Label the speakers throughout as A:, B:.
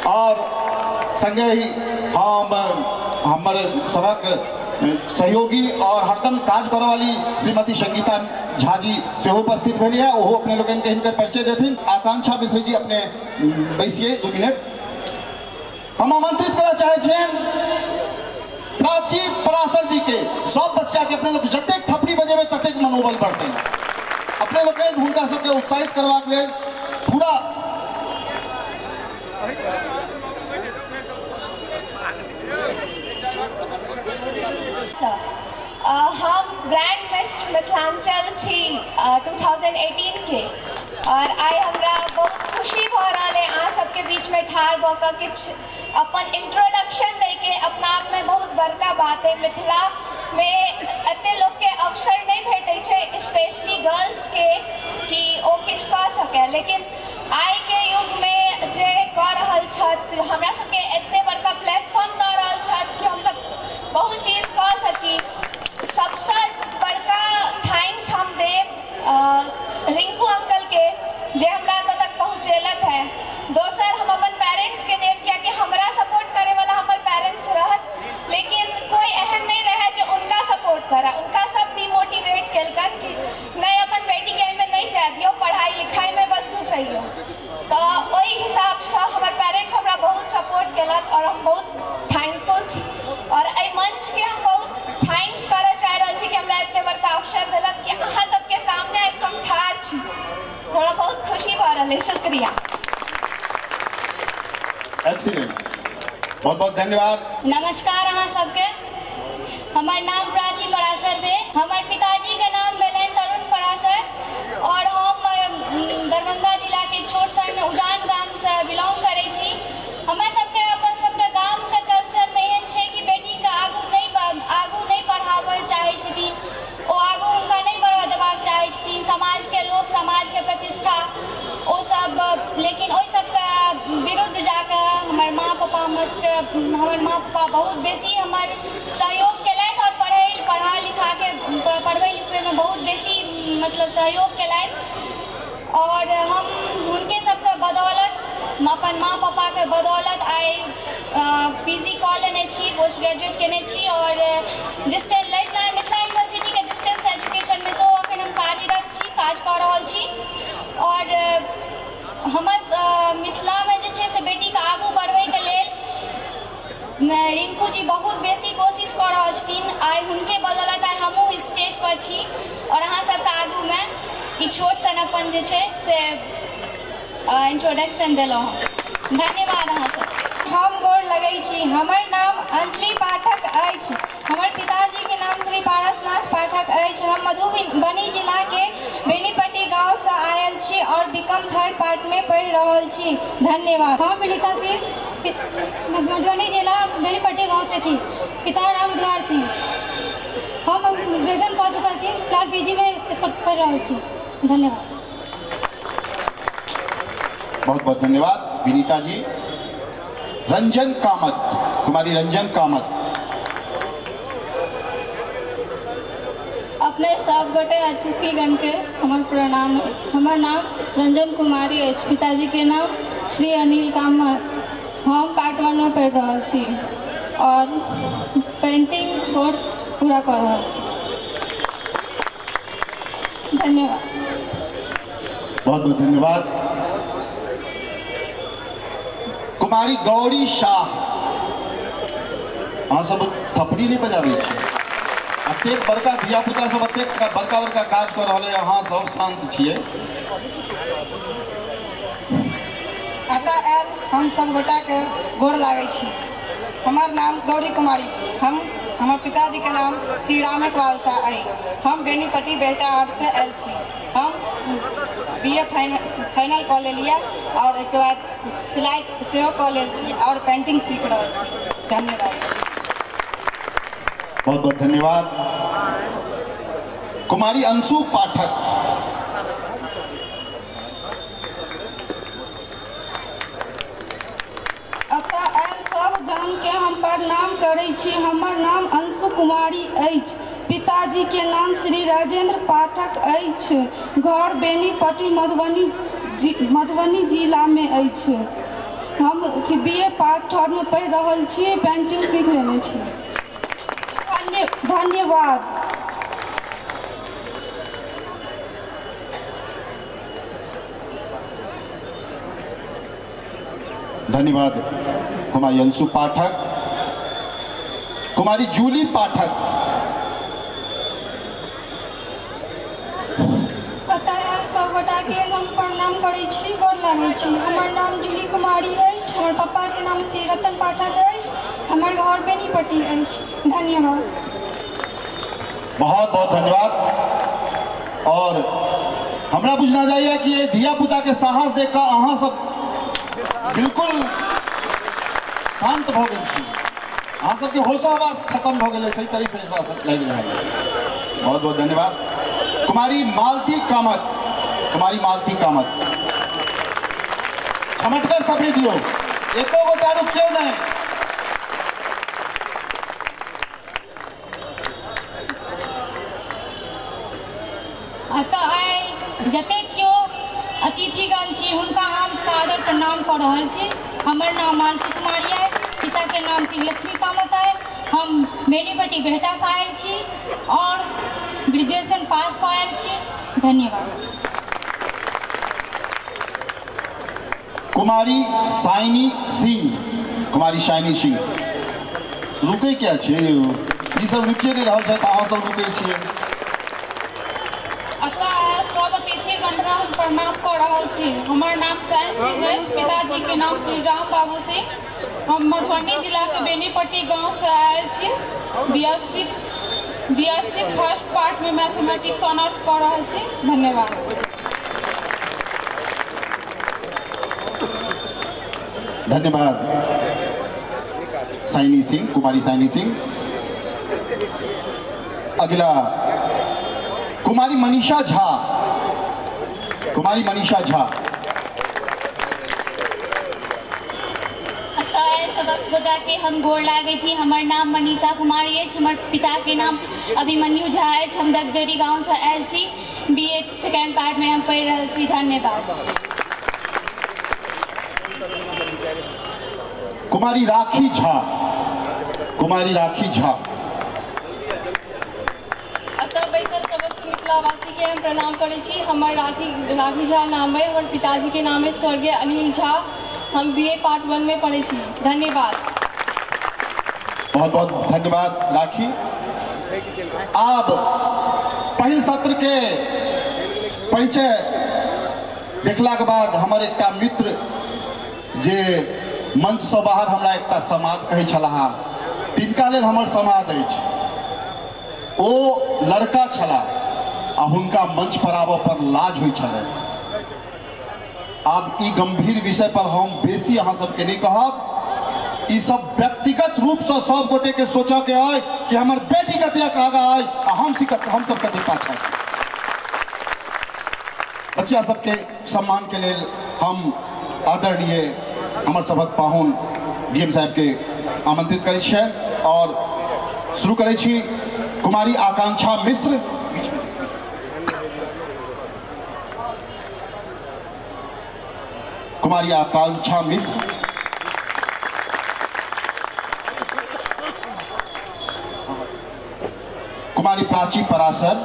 A: और संगे ही हम हमर सबक सहयोगी और हरदम काज करऽ वाली श्रीमती संगीता झा जी सेहो उपस्थित भेली है, ओहो अपने लोगन के हिनकर परिचय देथिन। आकांक्षा मिश्र जी अपने बैसिए 2 मिनट। हम आमंत्रित करऽ चाहै छियनि प्राची पराशर जी के। सब बच्चा के अपने लोग जतेक थपड़ी बजेबै ततेक मनोबल बढ़तै। अपने लोग हुनका सबके उत्साहित करबाक लेल पूरा
B: हम ब्रांड मिस मिथिलांचल छी 2018 के और आइ हमरा बहुत खुशी भऽ रहल है अहाँ सबके बीच में ठाढ़ भऽ कऽ किछु अपन इंट्रोडक्शन दैके। अपना आप में बहुत बड़का बात है, मिथिला में एते लोग के अवसर नहीं भेटै छै, स्पेशली गर्ल्स के, कि ओ किछु कऽ सकै। लेकिन आइ के युग में जे कऽ रहल छथि, हमरा सबके एते बड़का प्लेटफॉर्म दऽ रहल छथि कि हमसब बहुत चीज कऽ सकी। सबसँ बड़का thanks हम देब रिंकू अंकल के, जे हमरा एतऽ तक पहुँचेलक है। दोसर हम अपन पेरेंट्स के देब, कियाकि हमरा सपोर्ट करे वाला हमर पेरेंट्स रहत, लेकिन कोई एहन नहीं रहे जे उनका सपोर्ट करे। उनका सब डिमोटिवेट केलकन कि नहीं अपन बेटी के एहिमे नहीं जाय दियौ, पढ़ाई लिखाई में बस घुसैयौ। तऽ ओहि हिसाबसँ हमर पेरेंट्स हमरा बहुत सपोर्ट केलक और हम बहुत थैंकफुल छी। और एहि मंच के हम बहुत thanks करऽ चाहि रहल छी कि हमरा एते बड़का अवसर देलक कि अहाँ सबके सामने आबि कऽ हम ठाढ़ छी। हमरा बहुत खुशी भऽ रहल है, शुक्रिया।
A: एक्सीलेंट, बहुत बहुत धन्यवाद।
C: नमस्कार अहाँ सबके, हमर नाम प्राची पराशर भेल। हमर पिताजी के नाम भेलनि तरुण पराशर और हम दरभंगा जिला के छोट सन उजान गाम से बिलोंग करै छी। हमर सबके अपन सबके गाम के कल्चर में एहन छै कि बेटी के आगू नहीं पढ़ाबय चाहै छथिन, ओ आगू हुनका नहीं बढ़ऽ देबाक चाहै छथिन। समाज के लोग, समाज के प्रतिष्ठा, ओ सब, लेकिन ओहि सबके विरुद्ध जाकऽ हमर माँ पापा हमर माँ पापा बहुत बेसी हमर सहयोग केलथि और पढ़ा लिखा के पढ़बै लिखबैमे बहुत बेसी मतलब सहयोग केलथि। और हम हुनके सबके बदौलत, अपन माँ पापा के बदौलत आइ पीजी कऽ लेने छी, पोस्ट ग्रेजुएट केने छी और डिस्टेंस मिथिला यूनिवर्सिटी के डिस्टेंस एजुकेशन में सेहो अखन हम कार्यरत छी, काज कऽ रहल छी। और हमर मिथिलामे जे छै से बेटीके आगू बढ़बैके लेल रिंकू जी बहुत बेसी कोशिश कऽ रहल छथिन। आइ हुनके बदौलत आइ हमहूँ स्टेज पर छी और अहाँ सबके आगूमे ई छोट सन अपन जे छै से इंट्रोडक्शन देलहुँ हँ। धन्यवाद अहाँ सब।
D: हम गोर लगै छी। हमर नाम अंजलि पाठक अछि। हमर पिताजी के नाम श्री पारसनाथ पाठक अछि। हम मधुबनी जिला के बेनीपट्टी गांव से आयल छी और बीकॉम थर्ड पार्ट में पढ़ि रहल छी। धन्यवाद।
E: हम विनीता सिंह, मधुबनी जिला बेनीपट्टी गांव से छी। पिता राम उद्गार सिंह। हम ग्रेजुएशन कऽ चुकल छी, फिलहाल पीजी में पढ़ि रहल छी। धन्यवाद।
A: बहुत बहुत धन्यवाद विनीता जी। रंजन कामत, कुमारी रंजन कामत।
D: अपने सब गोटे अतिथिगण के हमर प्रणाम अछि। हमर नाम रंजन कुमारी अछि, पिताजी के नाम श्री अनिल कामत। हम पार्ट 1 में पढ़ि रहल छी और पेंटिंग कोर्स पूरा कऽ रहल छी। धन्यवाद।
A: बहुत बहुत धन्यवाद। कुमारी गौरी शाह। अहाँ सब थपड़ी नहीं बजाबै छी, एतेक बड़का धिया पुता सब एतेक बड़का बड़का काज कऽ रहल है, अहाँ सब शांत छियै।
F: एतऽ आयल हम सब गोटा के गोर लागै छी। हमर नाम गौरी कुमारी, हम हमर पिताजी के नाम श्री रामेकवाल शाह अइ। हम बेनीपट्टी बेहटाहाट से आयल छी। हम बी ए फाइनल कऽ लेलियै और ओहिके बाद सिलाई सेहो कऽ लेल छी और पेंटिंग सीख रहल छी। धन्यवाद।
A: बहुत बहुत धन्यवाद। कुमारी अंशु पाठक।
D: एतऽ आयल सब जन के हम प्रणाम करै छी। हमर नाम अंशु कुमारी अछि। पिताजी के नाम श्री राजेंद्र पाठक अछि। घर बेनीपट्टी मधुबनी जिला में अछि। हम बी ए पार्ट थर्ड में पढ़ि रहल छी। पेंटिंग सीख लेने छी। धन्यवाद।
A: धन्यवाद कुमारी अंशु पाठक। कुमारी जूली पाठक।
E: सब गोटा के हम प्रणाम करै छी, गोर लागै छी। हमर नाम जूली कुमारी अछि, हमर पापा के नाम श्री रतन पाठक अछि, हमर घर बेनीपट्टी अछि। धन्यवाद।
A: बहुत बहुत धन्यवाद। और हमरा बुझना जाइए कि ये धिया पुता के साहस देख कऽ अहाँ सब बिल्कुल शांत भऽ गेल छी। अहाँ सबके होशो हवास खत्म भऽ गेल सही तरीके से लागि रहल है। बहुत बहुत धन्यवाद। कुमारी मालती कामत। कुमारी मालती कामत झमटकर थपड़ी दियो, एको गोटा रुकियो नहीं।
E: अतः आयल जते केओ अतिथिगण छी हुनका हम सादर प्रणाम कऽ रहल छी। हमर नाम मालती कुमारी अइ, पिता के नाम श्री लक्ष्मी कामत अइ। हम बेनीपट्टी बेहटासँ आयल छी और ग्रेजुएशन पास कऽ आयल छी। धन्यवाद।
A: कुमारी साइनी सिंह। कुमारी साइनी सिंह रुकै क्या छियै? ई सब रुकिए नहि रहल छै तऽ अहाँ सब रुकै छियै।
G: अतः सब अतिथिगणके हम प्रणाम कऽ रहल छी। हमर नाम साइन सिंह अछि, पिताजी के नाम श्री राम बाबू सिंह। हम मधुबनी जिलाके बेनीपट्टी गाँवसँ आयल छी। बी एस सी फर्स्ट पार्टमे मैथमेटिक्स ऑनर्स कऽ रहल छी। धन्यवाद।
A: धन्यवाद साइनी सिंह, कुमारी साइनी सिंह। अगला कुमारी मनीषा झा। कुमारी मनीषा झा।
C: गोटा के हम गोर लागै छी। हमर नाम मनीषा कुमारी अछि, हमर पिता के नाम अभिमन्यु झा अछि। हम दगजरी गाँवसँ आयल छी। बी ए सेकेंड पार्ट में हम पढ़ि रहल छी। धन्यवाद।
A: कुमारी राखी झा। कुमारी राखी झा।
D: अतः बैसल समस्त मिथिलावासी के हम प्रणाम करै छी। हमर राखी झा नाम है, हमर पिताजी के नाम है स्वर्गीय अनिल झा। हम बी ए पार्ट 1 में पढ़ै छी। धन्यवाद।
A: बहुत बहुत धन्यवाद राखी। आब पहिल सत्र के परिचय देखला के बाद हमर एकटा मित्र जे मंच से बाहर हमरा एकटा समाद कहै छलाह, तिनका लेल हमर समाद अछि। ओ लड़का छलाह आ हुनका मंच पर आबऽ पर लाज होइ छलै। आब ई गंभीर विषय पर हम बेसी अहाँ सबके नहीं कहब। ई सब व्यक्तिगत रूप से सब गोटे के सोचऽ के अइ कि हमर बेटी कतेक आगा अइ आ हम सब कतेक पाछा। बच्चा सबके सम्मान के लेल हम आदरणीय हमर सभक पाहुन डीएम साहब के आमंत्रित करै छियनि और शुरू करै छी कुमारी आकांक्षा मिश्र। कुमारी आकांक्षा मिश्र। कुमारी प्राची पराशर।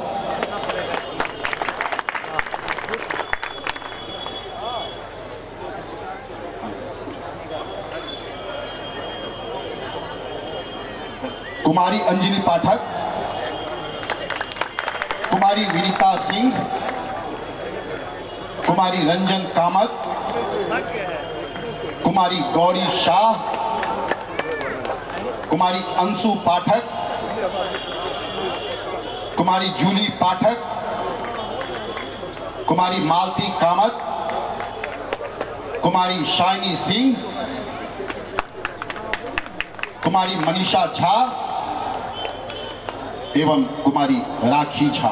A: कुमारी अंजलि पाठक। कुमारी विनीता सिंह। कुमारी रंजन कामत। कुमारी गौरी शाह। कुमारी अंशु पाठक। कुमारी जूली पाठक। कुमारी मालती कामत। कुमारी शाइनी सिंह। कुमारी मनीषा झा एवं कुमारी राखी झा।